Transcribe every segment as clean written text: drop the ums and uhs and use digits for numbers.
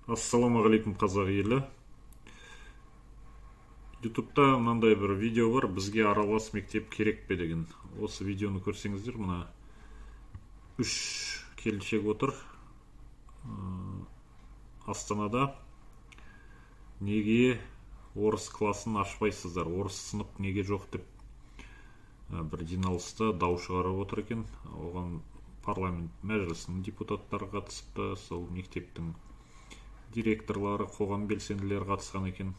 Ассалаумағалейкум, қазақ елі! Ютубта мынандай бір видео бар, «Бізге аралас мектеп керек пе?» деген. Осы видеоны көрсеңіздер, мына үш келіншек отыр Астанада. «Неге орыс классын ашпайсыздар, орыс сынып неге жоқ?» деп бір жиналыста дау шығарып отыр екен. Оған парламент мәжілісінің депутаттары қатысыпты, сол мектептің директорлары, қоғам белсенділері қатысқан екен.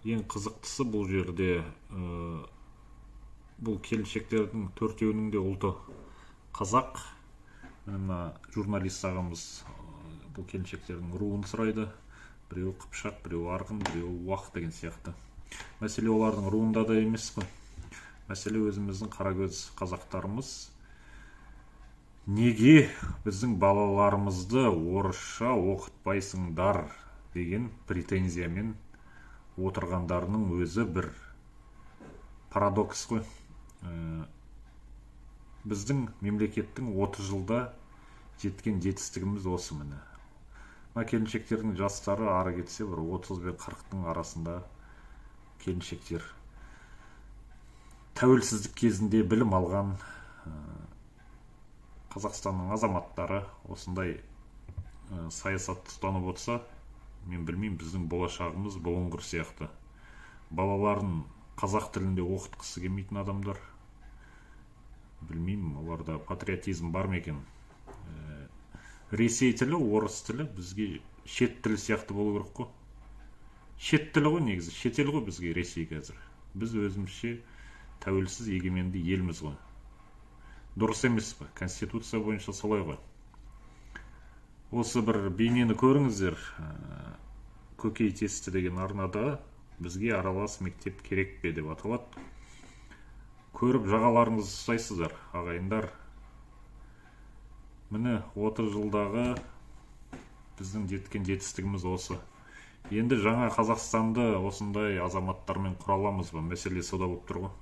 Ең қызықтысы, бұл жерде бұл келіншектердің төртеуінің де ұлты қазақ. Мына журналист ағамыз бұл келіншектердің руын сұрайды: біреуі қыпшақ, біреуі арғын, біреуі уақ деген сияқты. Мәселе олардың руында да емес қой, мәселе өзіміздің қаракөз қазақтарымыз неге біздің балаларымызды орысша оқытпайсыңдар деген претензиямен отырғандарының өзі бір парадокс қой. Біздің мемлекеттің 30 жылда жеткен жетістігіміз осы. Міне, мына келіншектердің жастары ары кетсе бір 30 бен 40-тың арасында келіншектер. Тәуелсіздік кезінде білім алған Қазақстанның азаматтары осындай саясатты ұстанып отырса, мен білмеймін, біздің болашағымыз бұлыңғыр сияқты. Балаларын қазақ тілінде оқытқысы келмейтін адамдар, білмеймін, оларда патриотизм бар ма екен? Ресей тілі, орыс тілі бізге шет тілі сияқты болу керек қой. Шет тілі ғой негізі, шетел ғой бізге Ресей қазір. Біз өзімізше тәуелсіз, егеменді елміз ғой, дұрыс емес пе? Конституция бойынша солай ғой. Осы бір бейнені көріңіздер. «Көкейтесті» деген арнада «Бізге аралас мектеп керек пе?» деп аталады. Көріп, жағаларыңызды ұстайсыздар, ағайындар. Міне, 30 жылдағы біздің жеткен жетістігіміз осы. Енді жаңа Қазақстанды осындай азаматтармен құра аламыз ба? Мәселе сода болып тұр ғой.